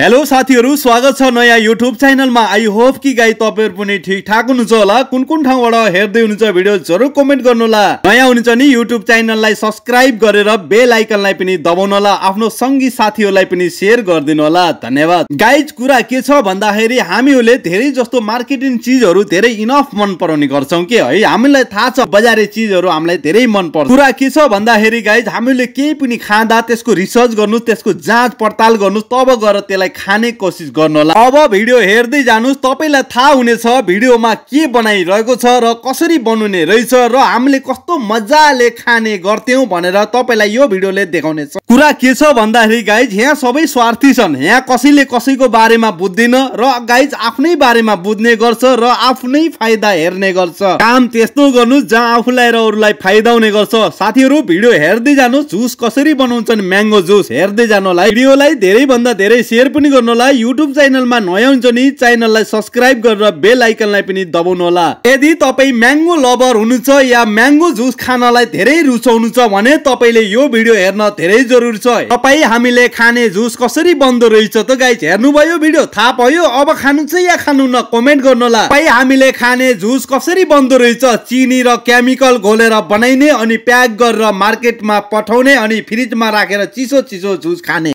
Hello साथीहरु, स्वागत छ नयाँ युट्युब च्यानलमा। आई होप कि गाई तपाईहरु पनि ठीकठाक हुनुहुन्छ होला। कुन कुन ठाउँबाट हेर्दै हुनुहुन्छ भिडियो जरुर कमेन्ट गर्नु होला। नयाँ हुनुहुन्छ नि युट्युब च्यानललाई सब्स्क्राइब गरेर बेल आइकनलाई पनि दबाउनु होला। आफ्नो संगी साथीहरुलाई पनि शेयर गरिदिनु होला। धन्यवाद। गाइज, कुरा के छ भन्दाखेरि हामीहरूले धेरै जस्तो मार्केटिङ चीजहरु धेरै इनफ मन पराउने गर्छौं के है। हामीलाई थाहा छ बजारे चीजहरु हामीलाई धेरै मन पर्छ। कुरा के छ भन्दाखेरि गाइज, हामीले केही पनि खाँदा त्यसको रिसर्च गर्नु, त्यसको जाँच पडताल गर्नु, तब गएर त्यसलाई खाने कोसिस गर्नु होला। अब भिडियो हेर्दै जानुस्, तपाईलाई थाहा हुनेछ भिडियोमा के बनाइरहेको छ र कसरी बनाउने रहेछ र हामीले कस्तो मजाले खाने गर्थ्यौं भनेर तपाईलाई यो भिडियोले देखाउनेछ। कुरा के छ भन्दाखेरि गाइज, यहाँ सबै स्वार्थी छन्। यहाँ कसैले कसैको बारेमा बुझ्दैन र गाइज आफ्नै बारेमा बुझ्ने गर्छ र आफ्नै फाइदा हेर्ने गर्छ। काम त्यस्तो गर्नु जहाँ आफूलाई र अरूलाई फाइदा हुने गर्छ। साथीहरु, भिडियो हेर्दै जानुस्। जुस कसरी बनाउँछन् म्याङ्गो जुस हेर्दै जानु होला। भिडियोलाई धेरै भन्दा धेरै शेयर पनि गर्नु होला। युट्युब च्यानलमा नयाँ हुन्छ नि च्यानललाई सब्स्क्राइब गरेर बेल आइकनलाई पनि दबाउनु होला। यदि तपाई म्याङ्गो लभर हुनुहुन्छ या म्याङ्गो जुस खानलाई धेरै रुचाउनुहुन्छ भने तपाईले यो भिडियो हेर्न धेरै जरुरी छ। तपाई हामीले खाने जुस कसरी बन्दो रहेछ त गाइज हेर्नुभयो भिडियो, थाहा भयो। अब खानु चाहिँ या खानु न कमेन्ट गर्नु होला। तपाई हामीले खाने जुस कसरी बन्दो रहेछ, चिनी र केमिकल घोलेर बनाइने अनि प्याक गरेर मार्केटमा पठाउने अनि फ्रिजमा राखेर चिसो चिसो जुस खाने।